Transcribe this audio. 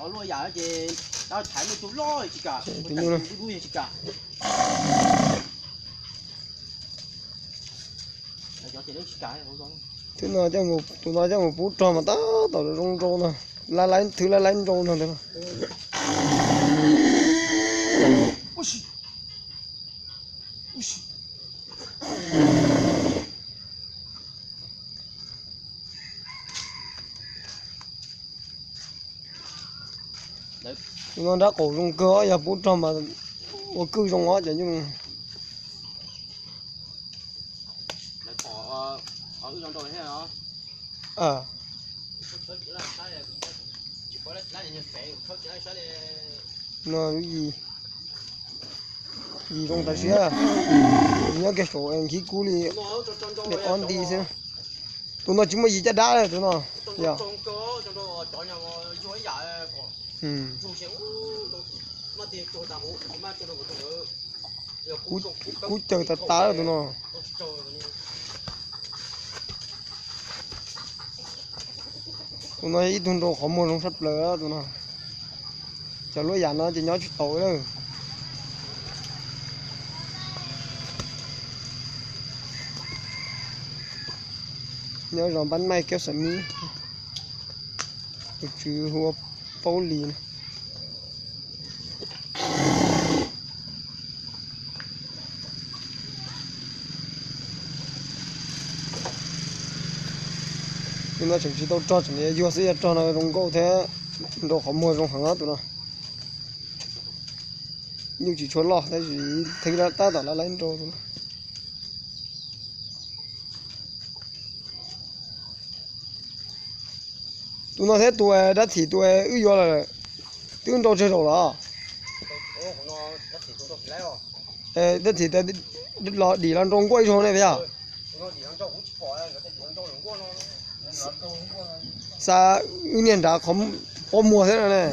Luaj yam ces dab thaiv muaj tus loj tsis kam, tus lub tsis kam. Tus no coj mus pub rog mas tab tom zoo nrau no, thwv laj laib nrau no ntag. Tus no nrab qaum zoo kawg, yog pub rog mas ua kwj zoo os cov nyuj. No lub yim, yim zoo tas siab, yim nyob kiag saum nkhib kub li, li ob nti xwb. Tus no tsis muaj yim caj dab li tus no. Yog kub caws tas tas tus no. Tus no yog ib tug nrau qhov muag zoo tshaj plaws tus no. Cov luaj yam no ces nyob tsis tau lawm. Nyob zos Npab Maij Kab Xam Mib, tus tswv hu ua Paub Lis no. Tus no tseem tsis tau rog, tseem yuag xwb, yog rog no zoo nkauj thiab, nrau qhov muag zoo heev tus no. Nyuj tsis tshua loj tab sis thwv tab tom laj laib nrau tus no. Tus no thiab tus dab thim tus wb yuav lawm, twb nrau tsawg zaus los? Dab thim los dim los nrau nkuaj ib zaug ne puas yog? Xav wb niag nrad qhov pob muag thiab no ne.